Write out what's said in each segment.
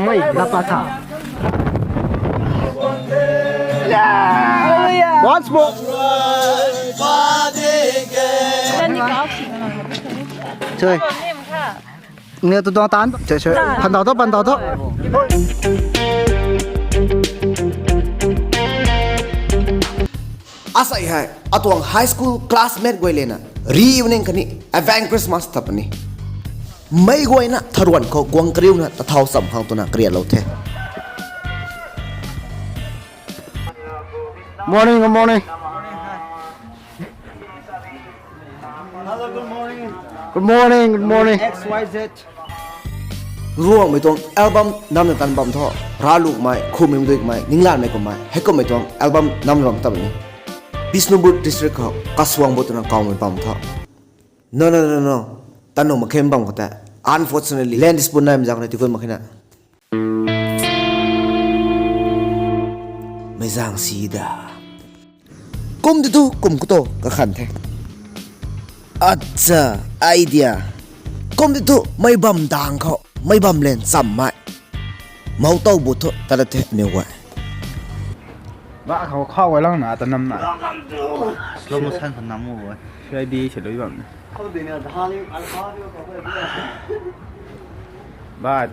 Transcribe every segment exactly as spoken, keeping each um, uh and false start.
Mei, lapa tha. Once more. Choi. Nge tu tuang tan. Choi, choi. Pan tau tho, pan tau tho. Asei hei, atuang high school classmate guay lena reunion kani, Advance Christmas ta puni. Mei guayna tharuan khou guang kariuna tathau cham khang twna kariatlou the. Morning, good morning. Hello, good morning. Good morning, good morning. X Y Z. Ruangmei tuang album namna tan bam tho. Ralu kamei, khumei mdui kamei, ninglanmei kamei, heikummei tuang album namna bam tabui ni. Bishnupur district khou, Kasuang bo twna kawmei bam tho. No, no, no, no. Tanu makhem bam khou ta. Unfortunately, land dispute naimei zak na tikun makhina. Mei zang si da. Kum ti tu, kum khou tu, kakhan the. Acha, idea. Kum ti tu, mei bam dang khou, mei bam len cham mai. Mou tau bu thu, tada the, niw guay. Ba khou khou guay lang na, ta nam na. Slow motion khou nam guay. C I D se lui bam. Ba.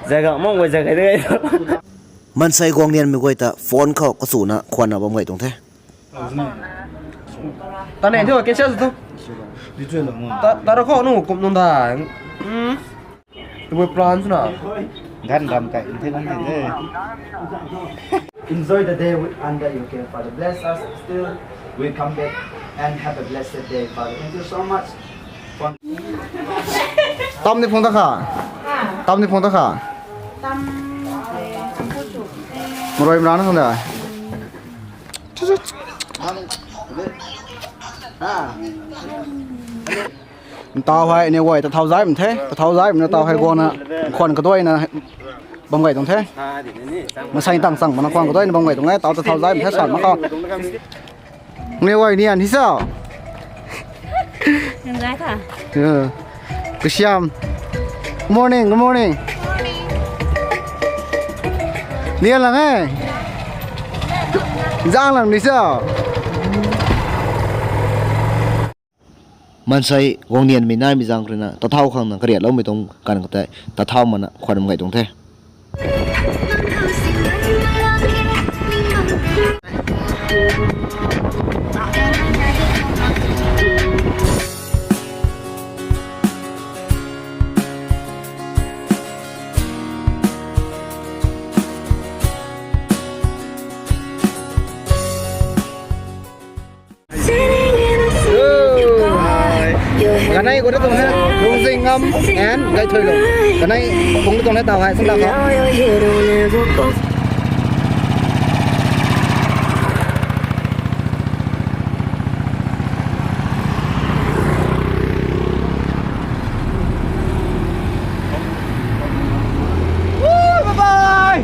Zaga mong guay zaga de. Mansei guang nianmei guay ta phone khou kachuna khwanna bam gay tuang the. Ta ne thu, ke sa thu. Ta, ta ra khou nu kum nung da. Hmm. Tu plan suna. Gan ram kai, the lang the. Enjoy the day with, under your care, Father. Bless us still. We come back and have a blessed day, Father. Thank you so much. Tam ni phone ta kha. Tam ni phone ta kha. Tam. Mroi mrana phone da. Tau hei ni guay ta thau zai mthe, ta thau zai mna tau hei guangna khwan kaduaina bam gay tuang the. Masai tang chang mana khwan kaduaina bam gay tuang e, tau ta thau zai mthe san ma khou. Ni guay nian hi sao. Nang zai tha. Yeah. Kasiam. Morning, good morning. Nian lang e. Zang lang ni sao. Mansei guang nianmei naimei zang khou rui na, tathau khang na kariatloumei tuang kan khou tei, tathau mana khwan bam gay tuang the. Ganei khou tuang the, Lungzing Ngam and Gaithuilung. Ganei khou tuang the tau hei, sanda khou. Woo, bye bye.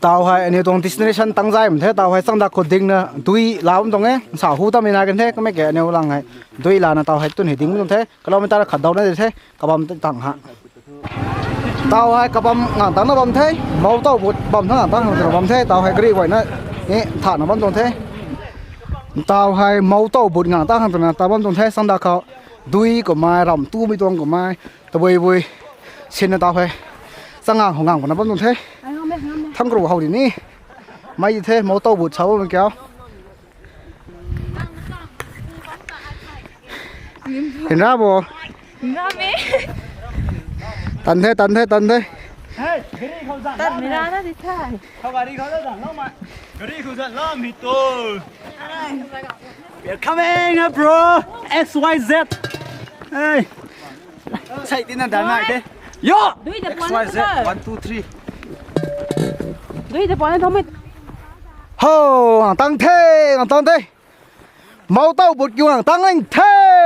Tau hei aniu tuang destination tang zai mthe, tau hei changdak khou dingna dui la bam tuang e, sa hu tamei nai kan the, kamei ke aniu lang hei dui lana tau hei tun hei ding bam tuang the, kilometer khat dau na de the, kabam tang ha. Tau hei kabam ngang tang na bam the, mou tau but bam thang ngang tang hang bam the, tau hei gari guay na, e, tha na bam tuang the. Tau hei mou tau but ngang tang hang tang na ta bam tuang the, changdak khou dui kumei, ram tumei tuang kumei, tabui bui, sinna tau hei. Chang ngang hou ngang puna bam tuang the. Thang kru hou di ni. Mei the, mou tau but sa bam kiu. Hinra bo. Hinra me. Tan the, tan the, tan the. Tan mei ra na di the. Khou gari khou zan lou mai. Gari khou zan lou mi tu. We are coming up, bro. X Y Z. Hey. Sai tina dan mai the. Yo. Dui de X Y Z. One, two, three. Dui de pon thom. Ho, tang the, tang the. Mou tau but kiu ngang tang ngang the.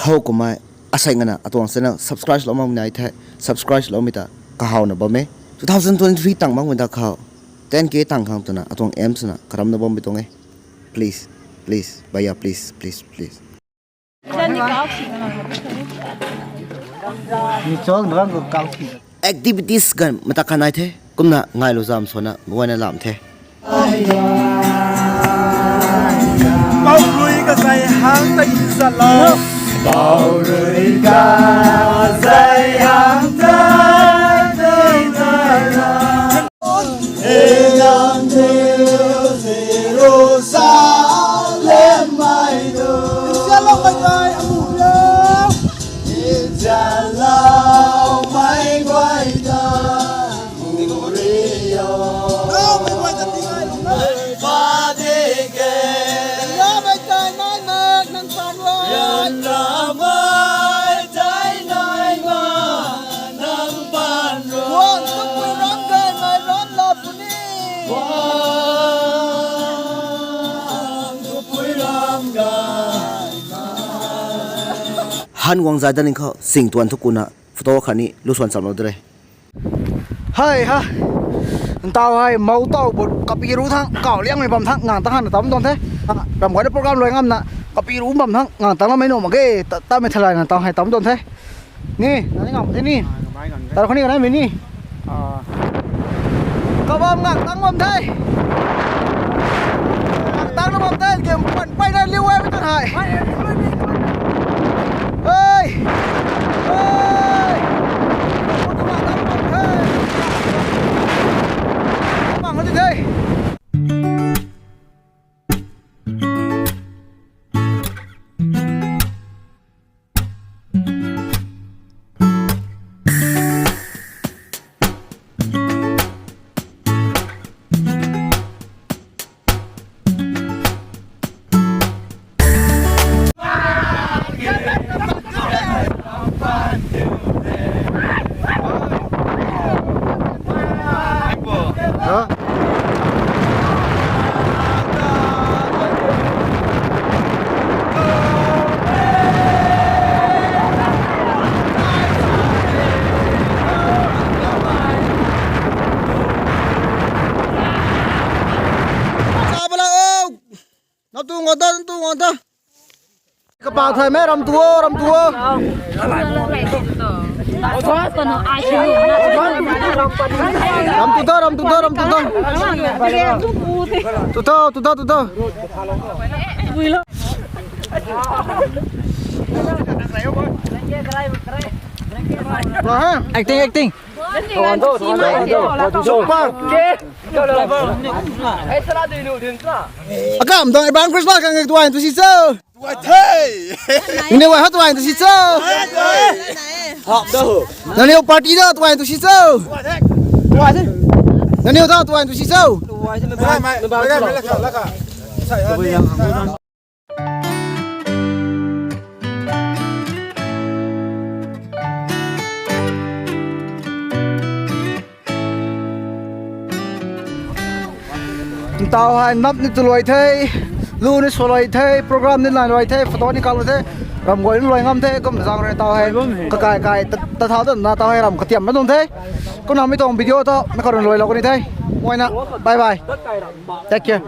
Thow kumhmei, asei ngana atuang channel subscribe lou makmei nai the, subscribe loumei ta kahawna bam e. Two thousand twenty-three tang makmei ta khou ten K tang khang twna atuang aim swna karamna bam pi tuang e. Please, please, bhaiya, please, please, please. Activities gan matak kha nai the, kumna ngailou zam swna guayna lam the. Paurui ka zai hang ta i zat lo. Paurui ka zai hang ta i zat lo. Jerusalem mai do. Zalo mai guay amu lo. Zalo mai guay ta. Han guang zai daning khou sing tuan thu kuna photo khatni lu swan chamlou de re. Hei ha. Ntaw hei mou taw bu kapi ru thang, kaw liangmei bam thang, ngang tang hana tam tuang the. Ram guay na program luai ngamna, kapi ru bam thang, ngang tang lamei nuh mak ge, ta, tamei thalai na tang hei tam tuang the. Ni, nani ngam the ni. Tar khou ni kanai mei ni. Kabam ngang tang bam the. Ngang tang na bam the, game pan pai na liu ai mi tan hei. Hey! Hey! Hey! Natu ngota, natu ngota. Kapau thay me, ram tu o, ram tu o. Ram tu ta, ram tu ta, ram tu ta. Tu ta, tu ta, tu ta. Acting, acting. Akam dang iban Christmas kang tuan tu si cho. Nangniw ha tuan tu si cho. Nangniw party da tuan tu si cho. Nangniw da tuan tu si cho. Ntau hei nap ni tu luai the, lu ni sw luai the, program ni lan luai the, photo ni kal luai the, ram guay ni luai ngam the, kum zang rui tau hei, kakai kai, ta, ta thau ta na tau hei ram katiam na tuang the. Kumna mi tuang video ta, mi khou rui luai lou kani the. Muaina, bye bye. Take care.